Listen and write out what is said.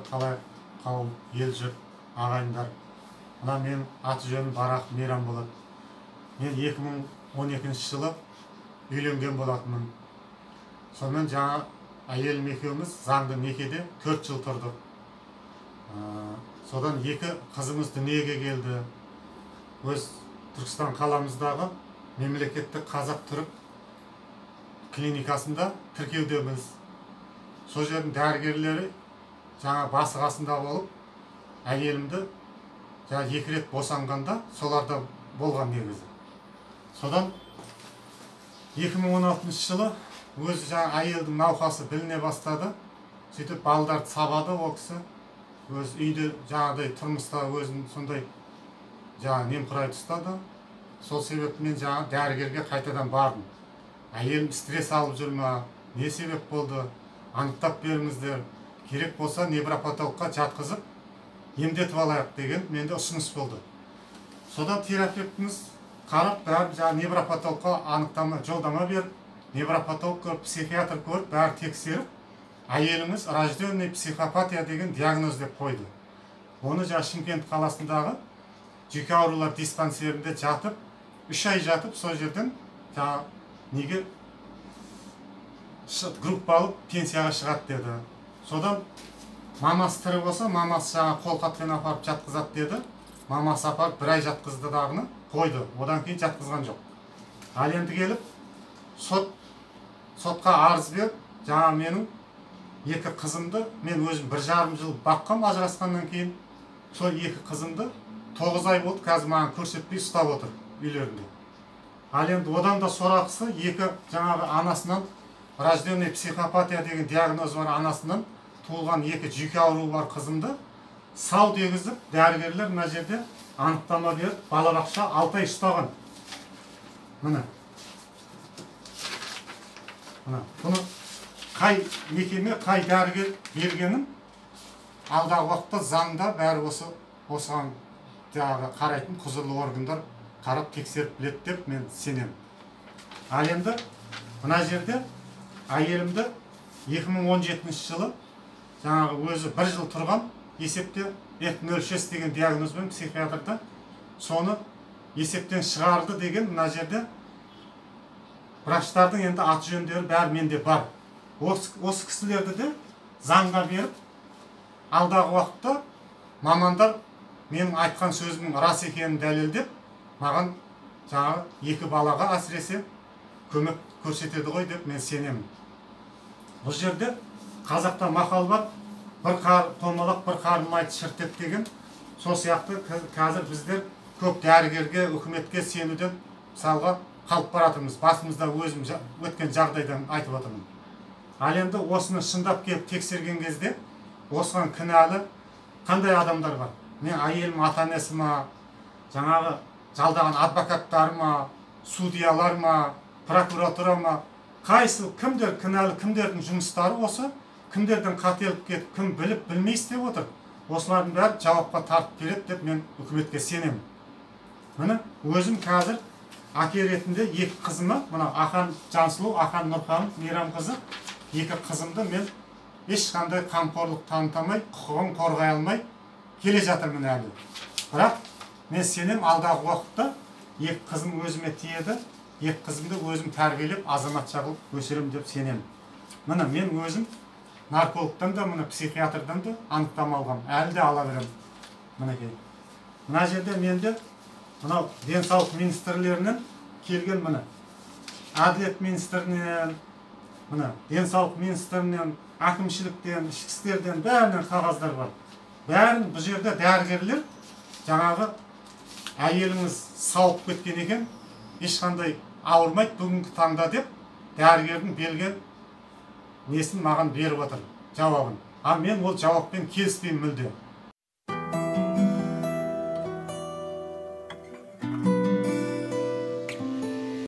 Қалай қауым, ел жұрт, ағайындар. Мына менің аты жөнім Барақ Мейрам болады. Мен 2012 жылы үйленген болатынмын. Сонымен жаңа әйелім екеуміз заңды некеде 4 жыл тұрдық. Содан екі қызымыз дүниеге келді. Өз Түркістан қаламыздағы мемлекеттік қазақ-түрік клиникасында тіркеудеміз. Сол жердің дәрігерлері жаңа басы қасында болып, әйелімді жаңа 2 рет босанғанда соларда болған негізі. Содан 2016 жылы өзі жаңа әйелдің науқасы біліне бастады. Сөйтіп балдарды сабады ол кісі. Өз үйде жаңағыдай тұрмыста өзін сондай жаңа немқұрайды ұстады. Сол себепті мен жаңа дәрігерге қайтадан бардым. Әйелім стресс алып жүр ма, не себеп болды, анықтап беріңіздер. Керек болса невропатологқа жатқызып емдетіп алайық деген менде ұсыныс болды. Содан терапевтіміз қарап бәрі жаңа невропатологқа анықтама, жолдама беріп, невропатолог көріп, психиатр көріп, бәрі тексеріп, әйеліңіз рожденный психопатия деген диагноз деп қойды. Оны жаңа Шымкент қаласындағы жүйке аурулар диспансерінде жатып, 3 ай жатып, сол жерден жаңа неге группа алып пенсияға шығады деді. Содан мамасы тірі болса, мамасы жаңа қолхатпен апарып жатқызады деді. Мамасы апарып 1 ай жатқызды дағыны қойды. Одан кейін жатқызған жоқ. Ал енді келіп сотқа арыз беріп, жаңа менің екі қызымды, мен өзім 1,5 жыл баққам ажырасқаннан кейін, сол екі қызымды 9 ай болды, қазір маған көрсетпей ұстап отыр үйлерінде. Ал енді одан да сорақысы, екі жаңағы анасынан рожденный психопатия деген диагноз бар, анасынан туылған екі жүйке ауруы бар қызымды сау дегізіп, дәрігерлер мына жерде анықтама беріп, балабақша 6 ай ұстаған. Міне. Мына, бұны қай мекеме, қай дәрігер бергенін алдағы уақытта заңда бәрі осыған жаңағы қарайтын құзырлы органдар қарап тексеріп біледі деп мен сенемін. Ал енді мына жерде әйелімді 2017 жылы жаңағы өзі 1 жыл тұрған есепте F06 деген диагнозбен психиатрда соны есептен шығарды деген мына жерде врачтардың енді аты жөндері бәрі менде бар. Осы кісілерді де заңға беріп, алдағы уақытта мамандар менің айтқан сөзімнің рас екенін дәлелдеп, маған жаңағы екі балаға әсіресе көмек көрсетеді ғой деп мен сенемін. Бұл жерде қазақта мақал бар, бір қар томалақ, бір қарын майды шіртеді деген. Сол сияқты қазір біздер көп дәрігерге, үкіметке сенуден мысалға қалып баратырмыз. Басымызда өзім өткен жағдайдан айтып отырмын. Ал енді осыны шындап келіп тексерген кезде осыған кінәлі қандай адамдар бар? Мен әйелім ата-анасы ма, жаңағы жалдаған адвокаттар ма, судьялар ма, прокуратура ма, қайсы кімдер кінәлі, кімдердің жұмыстары осы, кімдердің қателік кетіп, кім біліп білмей істеп отыр, осылардың бәрі жауапқа тартып береді деп мен үкіметке сенемін. Міне өзім қазір әке ретінде екі қызыма, мына Ахан Жансұлу, Ахан Нұрхан Мейрамқызы, екі қызымды мен ешқандай қамқорлық таныта алмай, құқығын қорғай алмай келе жатырмын әлі. Бірақ мен сенем, алдағы уақытта екі қызым өзіме тиеді, екі қызымды өзім тәрбиелеп, азаматша қылып өсіремін деп сенемін. Міне мен өзім наркологтан да, міне психиатрдан да анықтама алғам, әлі де ала беремін. Мінекей. Мына жерде менде мынау денсаулық министрлерінен келген, міне әділет министрінен, міне денсаулық министрінен, әкімшіліктен, ішкі істерден бәрінен қағаздар бар. Бәрін бұл жерде дәрігерлер жаңағы әйеліңіз сауып кеткен екен, ешқандай ауырмайды бүгінгі таңда деп дәрігердің берген несін маған беріп отыр, жауабын. Ал мен ол жауаппен келіспеймін мүлде.